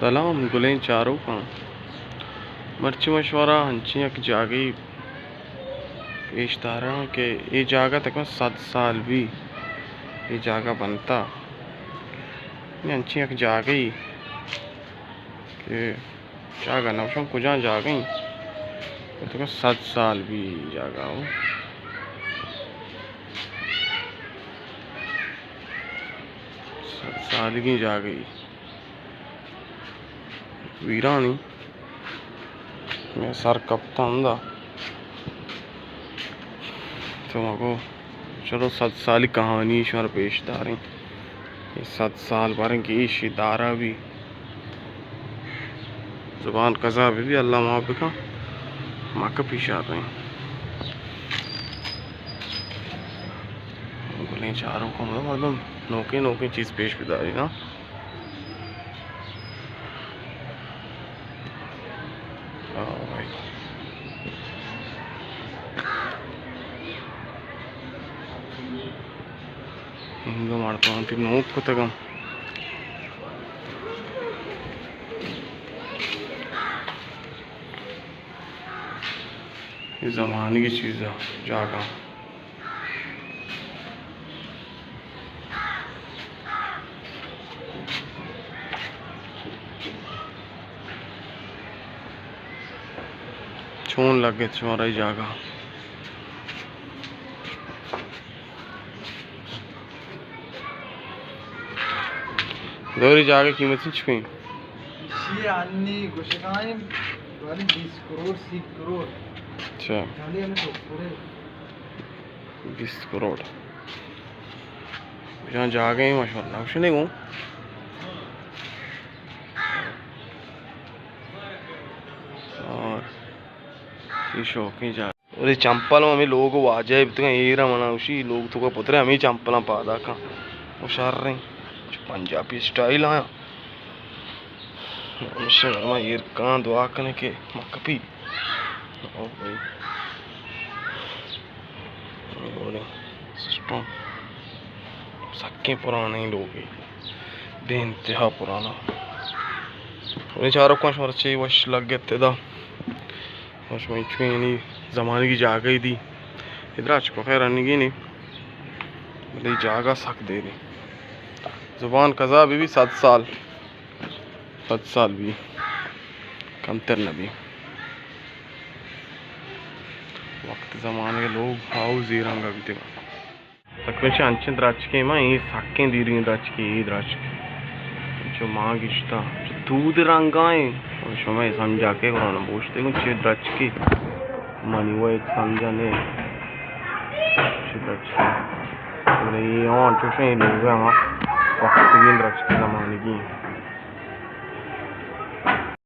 سلام گلیں چاروکاں، مرچی من شمارا انچیں یک جاگہے پیش داراں کہ اے جاگہ تقریباً صد سال بی اے جاگہ بنتا۔ اے انچیں یک جاگہے کہ جاگہ نہ گوشاں کجام جاگہ ایں، تقریباً صد سال بی اے جاگہ ہو۔ صد سالگیں جاگہے۔ ویرانی، مئے سر کپتہ ہمدا۔ تو ما گو چلو صد سالی کہانی شمارا پیش داریں۔ اے صد سال باریں کہ ایشی دارا بی۔ زبان قضا بہ بی، اللہ معاف بکن، ما کپی شر ایں۔ گلیں چاروکاں، مطلب مردم نوکیں نوکیں چیز پیش بداری نا۔ آ بھائی۔ انگا مردماں تی نوک کتگاں۔ اے زمانگی چیزاں، جاگہ۔ چون لگت شمارا اے جاگہ؟ دوری جاگہ قیمت چنچکیں؟ ایشی انی گوشگائیں، دوری بیست کروڑ، سی کروڑ۔ اچھا۔ جالی ہمیں تو پورے۔ بیست کروڑ۔ جہاں جاگہ ایں، مشہور نہ گوشنے گوں۔ اور اے شوقیں جاگہ۔ اے چمپل ہمے لوگ واجہ بیتگاں، ایرا منا گوشی لوگ توکا پترے ہمے چمپلاں پادا کن۔ او شریں۔ چو پنجابی سٹائل آیاں۔ ہمیشہ گرما ایر کاں، دعا کنے کہ مکپی۔ او بھائی۔ سسٹم سکیں پرانیں لوگے۔ بے انتہا پرانا۔ اے چاروکاں شمارا چے وش لگت ادا۔ شما انچویں یعنی زمانگی جاگہے دی۔ اے درچک خیر انگی نی، بلے جاگہ سک دیریں۔ زبان قضا بہ بی صد سال، صد سال بی، کمتر نہ بی۔ وقت زمانگے لوگ ہاؤ زیرانگا بیتگاں۔ تقریباً چہ انچیں درچکے ما، اے سکیں دیریں درچکے، اے درچک۔ چو ما گشتا، چو دود رنگائیں۔ شما اے سمجھا کہ قرآن بوشتے گوں چے درچکے۔ منی وہ ایک سمجھا نے۔ چے درچکے۔ بلے اے آن چوشیں لوگ ہما وقتگیں درچکے زمانگی۔